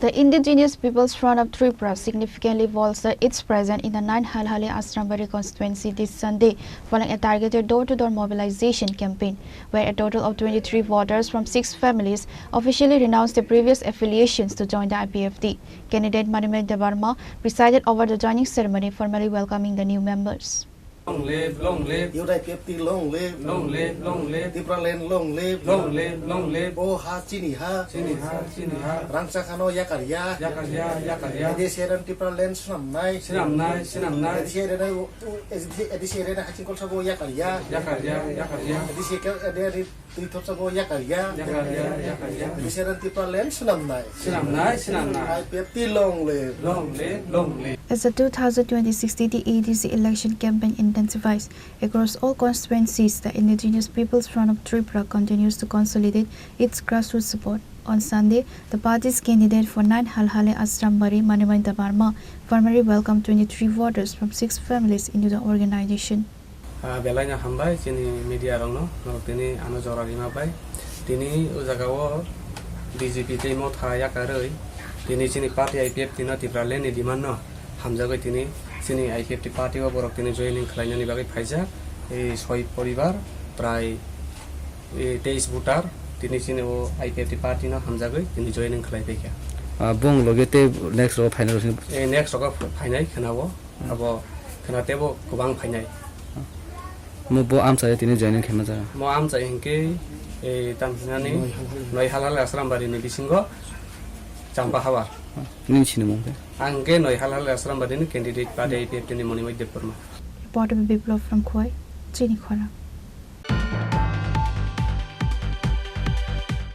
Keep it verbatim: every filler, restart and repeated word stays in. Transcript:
The Indigenous Peoples Front of Tripura significantly bolstered its presence in the nine Halhali Ashrambari constituency this Sunday following a targeted door-to-door mobilization campaign where a total of twenty-three voters from six families officially renounced their previous affiliations to join the I P F T. Candidate Manimai Debbarma presided over the joining ceremony, formally welcoming the new members. Long live, long live. U D I P F T long live. Long live, long live. Tipraland long live. Long live, long live. O ha chini ha. Chini ha, chini ha. Rangchak hano yakar ya. Yakar ya, yakar ya. A D C area Tipraland swnamnai. Swnamnai, swnamnai. A D C area, A D C area haching kolsa bo yakar ya. Yakar ya, yakar ya. A D C area Twi thopsa bo yakar ya. Yakar ya, yakar ya. Biseran Tipraland swnamnai. Swnamnai, swnamnai. I P F T long live. Long live, long live. As the two thousand twenty-six T T A D C election campaign intensifies across all constituencies, the Indigenous Peoples Front of Tripura continues to consolidate its grassroots support. On Sunday, the party's candidate for nine Halhale Ashrambari, Manimai Debbarma, formally welcomed twenty-three voters from six families into the organization. Ah, belai no hambai chini media rok no, norok tini ano jora rima bai. Tini o jaga o B J P tei Motha yakarwi tini chini party I P F T no Tipraland ni demand no hamjagwi tini chini I P F T party o borok tini joining khlainani bagwi phaijak. Ei soi poribar prai, ei, teis voter tini chini o I P F T party no hamjagwi tini joining khlai paikha. Ah, bung loge tei next rogo phainai rok sini. Ei next rogo phainai khna o. Abo khna tebo kwbang phainai. Mo bo amchai tini joining khaima jaga. Mo amchai hinkhe, eh, tam hinani Noi Halhal Asrambari ni bisingo Champa Habar. Nini sinimung khe? Ang khe Noi Halhal Asrambari ni candidate party I P F T ni Monimai Debbarma. Reporter Biplab from Khowai, Chini Khorang.